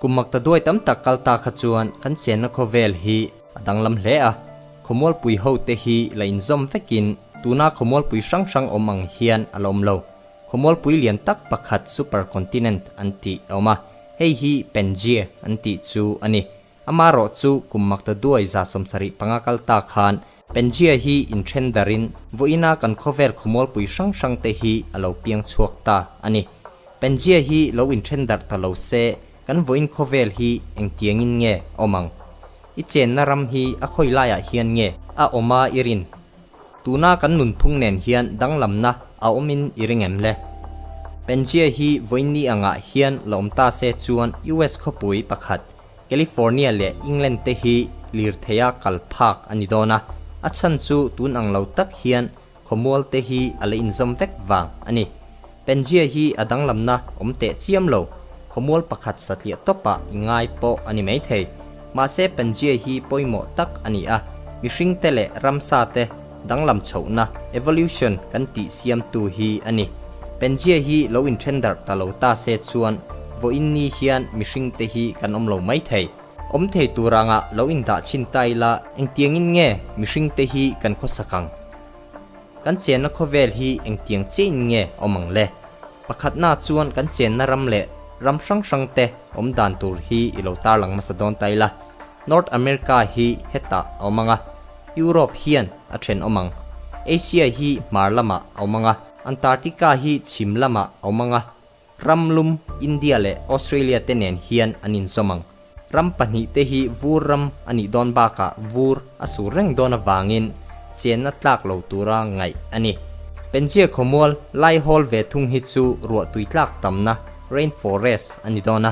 Kum makta duai tam tak kal ta kha chuan kan chenna khawvel hi a danglam hle a, khawmualpui ho te hi la inzawm vekin tuna khawmualpui hrang hrang awm ang hian a la awm lo. Khawmualpui lian tak pakhat supercontinent an tih a awm a, hei hi Pangaea an tih chu a ni. Amarawh chu kum makta duai 75 kal ta khan Pangaea hi inthen darin vawiina kan khawvel khawmualpui hrang hrang te hi a lo piang chhuak ta a ni. Pangaea hi lo inthen darh ta lo se kan vawiin khawvel hi engtiangin nge awm ang? I chenna ram hi a khawi laiah hian nge a awm a i rin? Tuna kan nunphung nen hian danglamna a awmin i ring em le? Pangaea hi vawiin ni angah hian la awm ta se chuan US khawpui pakhat California leh England te hi lirtheia kal phak a ni dawn a, a chhan chu tun ang lo tak hian khawmual te hi a la inzawm vek vang a ni. Pangaea hi a danglamna awm teh chiam lo, khawmual pakhat satliah tawpah i ngai pawh a ni maithei. Mahse Pangaea hi pawimawh tak a ni a, mihring te leh ramsa te danglam chhohna, evolution, kan tih siamtu hi a ni. Pangaea hi lo inthen darh ta lo ta se chuan vawiin ni hian mihring te hi kan awm lo mai thei. Awm thei tur anga lo indah chhin ta ila engtiangin nge mihring te hi kan khawsak ang? Kan chenna khawvel hi engtiang chiahin nge awm ang le? Pakhatna chuan kan chenna ram leh ram hrang hrang te awm dan tur hi i lo tarlang hmasa dawn ta ila. North America hi hetah a awm ang a, Europe hian a then awm ang. Asia hi hmar lamah a awm ang a, Antarctica hi chhim lamah a awm ang a, ram lum India leh Australia te nen hian an inzawm ang. Ram pahnihte hi vur ram a nih dawn bakah vur a sur reng dawn avangin chenna tlak lo tura ngaih a ni. Pangaea khawmual lai hawl ve thung hi chu ruahtui tlak tamna, rainforest, a ni dawn a,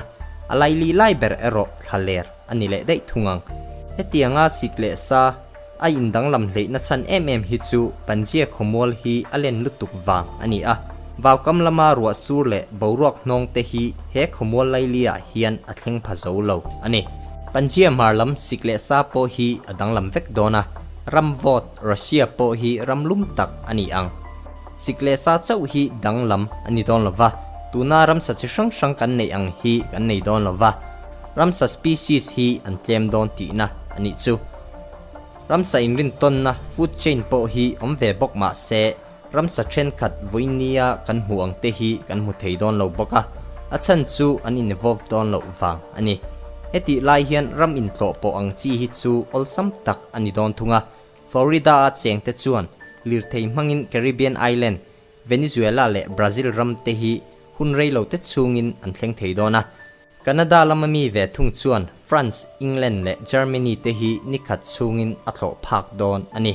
a laili lai ber erawh thlaler a ni leh daih thung ang. Hetianga sik leh sa a indanglam hleihna chhan em em hi chu Pangaea khawmual hi a len lutuk vang a ni a. Vaukam lama ruah sur leh boruak hnawng te hi he khawmual lailiah hian a thleng pha zo lo a ni. Pangaea hmar lam sik leh sa pawh hi a danglam vek dawn a, ram vawt Russia pawh hi ram lum tak a ni ang. Sik leh sa chauh hi danglam a ni dawn lo va, tuna ramsa chi hrang hrang kan neih ang hi kan nei dawn lo va. Ramsa species hi an tlem dawn tihna a nih chu. Ramsa inrintawnna food chain pawh hi awm ve bawk mah se, ramsa thenkhat vawinia kan hmuh ang te hi kan hmu thei dawn lo bawk a, a chhan chu an in-evolve dawn loh vang a ni. Hetih lai hian ram intlawh pawh ang chi hi chu awlsam tak a ni dawn thung a, Florida-a chengte chuan lirthei hmangin Caribbean Island, Venezuela leh Brazil ram te hi hun rei lo te chhungin an thleng thei dawn a. Canada lama mi ve thung chuan France, England leh Germany te hi ni khat chhungin a thlawh phak dawn a ni.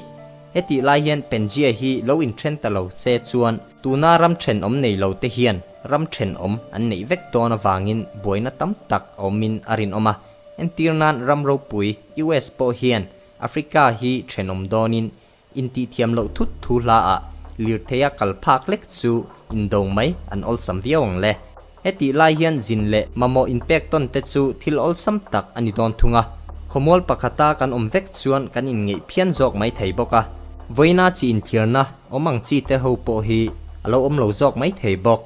Hetih lai hian Pangaea hi lo inthen ta lo se chuan tuna ram thenawm nei lo te hian ram thenawm an neih vek dawn avangin buaina tam tak a awmin a rinawm a. Entir nan ram ropui US pawh hian Africa hi thenawm dawnin Intihthiam loh thut thu hla ah lirtheia kal phak lek chu indo mai an awlsam viau ang le. Hetih lai hian zin leh mamawh inpek tawn te chu thil awlsam tak a ni dawn thung a. Khawmual pakhata kan awm vek chuan kan inngeih phian zawk mai thei bawk a. Vawiina chi inthiarna awm ang chi te ho pawh hi a lo awm lo zawk mai thei bawk.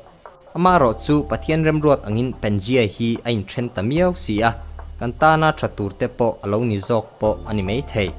Amaherawh chu Pathian remruat angin Pangaea hi a inthen ta miau si a, kan tana tha tur te pawh a lo ni zawk pawh a ni mai thei.